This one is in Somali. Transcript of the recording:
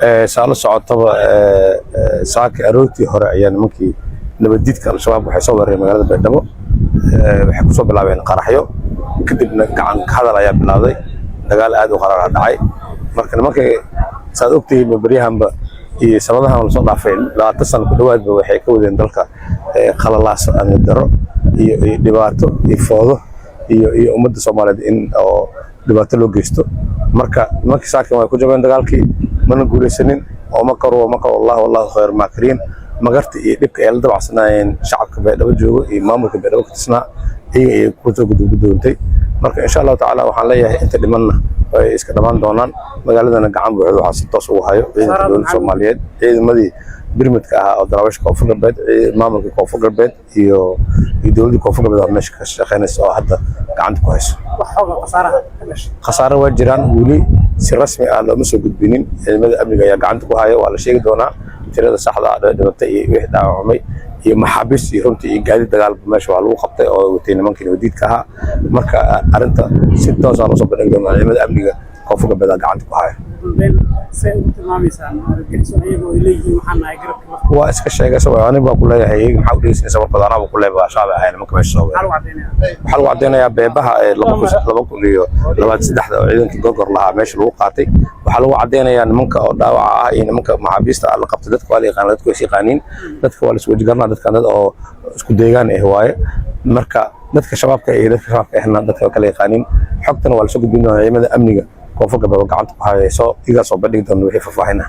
Saa la socotaba, saaka aroortii hore ayaa nimankii nabaddiidka Al-Shabaab waxay soo weerareen magaalada Baydhabo. Waxay kusoo bilaabeen qaraxyo, kadibna gacan ka hadal ayaa bilaabday, dagaal aad u qaraara dhacay. Marka nimankay, saad ogtihiin, beryahanba iyo sanadahan lasoo dhaafay, 20 sano ku dhowaadba, waxay ka wadeen dalka khalalaas, amni daro iyo dhibaato iyo foodo iyo ummadda Soomaaliyeed in oo dhibaato loo geysto. Marka nimankii saakin way ku jabeen dagaalkii, mana guulaysanin oo makaru wa makar Allah, wallahu khayr maakiriin. Magarta iyo dhibka ay la dabacsanaayeen shacabka Baydhabo joogo iyo maamulka Baydhabo ka tisnaa, iyaga ayay kusoo gudoontay. Marka insha Allahu tacaala waxaan leeyahay inta dhimanna way iska dhammaan doonaan. Magaaladana gacan buuxda waxaa si toos ugu hayo ciidanka dowladda Soomaaliyeed, ciidamadii birmidka ahaa oo daraawiishka Koonfur Galbeed, maamulka Koonfur Galbeed iyo dowladda Koonfur Galbeed oo meesha ka shaqeynaysa oo hadda gacanta ku hayso. Khasaare waa jiraan, weli si rasmi ah looma soo gudbinin. Ciidamada amniga ayaa gacanta ku haya, waa la sheegi doonaa tirada saxda ah dhimatay iyo wixii dhaawacmay iyo maxaabiis iyo runtii iyo gaadiid dagaalba meesha waa lagu qabtay oo watay nimankii nabadiidka ahaa. Marka arrinta si toos ah loo soo bandhigi doonaa, ciidamada amniga Koonfur Galbeed gacanta ku haya. Waa iska sheegaysa, aniga baa ku leeyahay, iyaga maxaa u dhegeysanaysa warkooda? Anaa ku leeyahay, shacbi ahay nimanka meesha soo weeraray. Waxaa lagu caddeynayaa beebaha ee 2023-da oo ciidankii Gorgor lahaa meesha lagu qaatay. Waxaa lagu caddeynayaa nimanka oo dhaawaca ah iyo nimanka maxaabiista ah la qabtay. Dadka waa la yaqaana, dadka way is yaqaaniin, dadka waa la isku wajigarnaa, dadkan dad oo isku deegaan ah waaye. Marka dadka Shabaabka iyo dadka Shabaabka ahna dadka waa kala yaqaaniin. Xogtana waa lasoo gudbin doonaa, ciidamada amniga Koonfur Galbeed oo gacanta ku haya soo igaa soo bandhigi doona wixii faahfaahin ah.